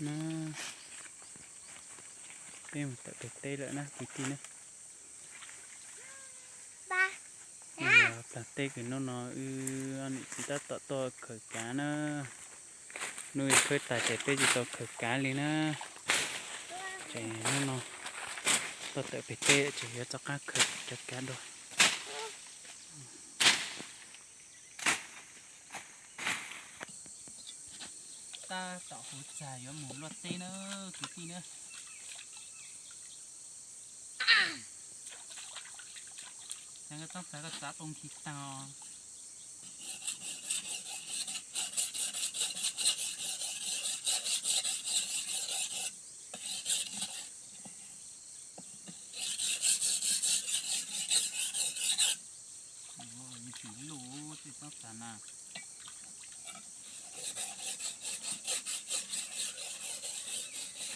Na, peb mus tawm pem teb lawm na kwv tij na. Plag teb kws hnub no wb ob niam txiv tab tom tuaj khaws kav na. Hnub ib khawb tas ces peb tsis tau khaws kav li na. Ces hnub no tuaj tawm pem teb ces yuav rov qab khaws cov kav dua. Tab tom hauv txag yuav mus luaj teb na kwv tij na. Txav koj txav koj txav poob khi tag. Ib tug lub tej txob txav na.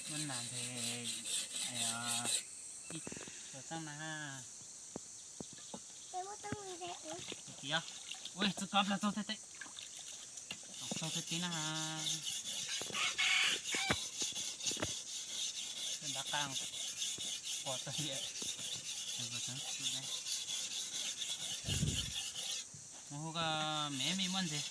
Muab nas nthe ib tug txob na. Ua txwv kov plag txog teb teb, txog teb teb na. Ntab qaj quas tag liam. Mus hu koj me me muab ntses.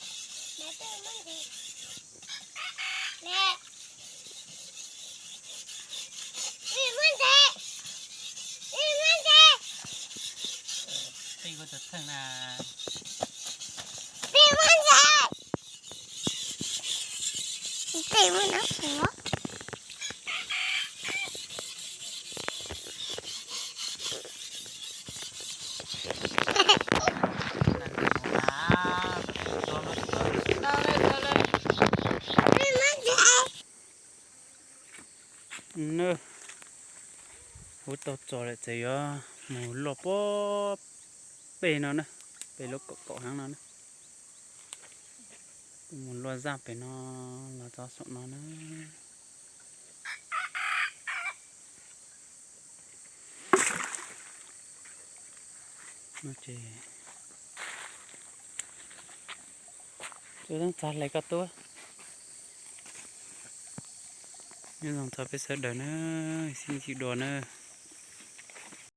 Peb kuj tau theej na. Nab, hu tau txog lawm ces yuav mus luaj puag pem no na, pem lub kaum kaum heev no na. Mus luaj zaj pem no los txog saum no na. Ces tub txav hle koj tub. Nyob zoo txog peb sawv daws na, sib ntsib dua na.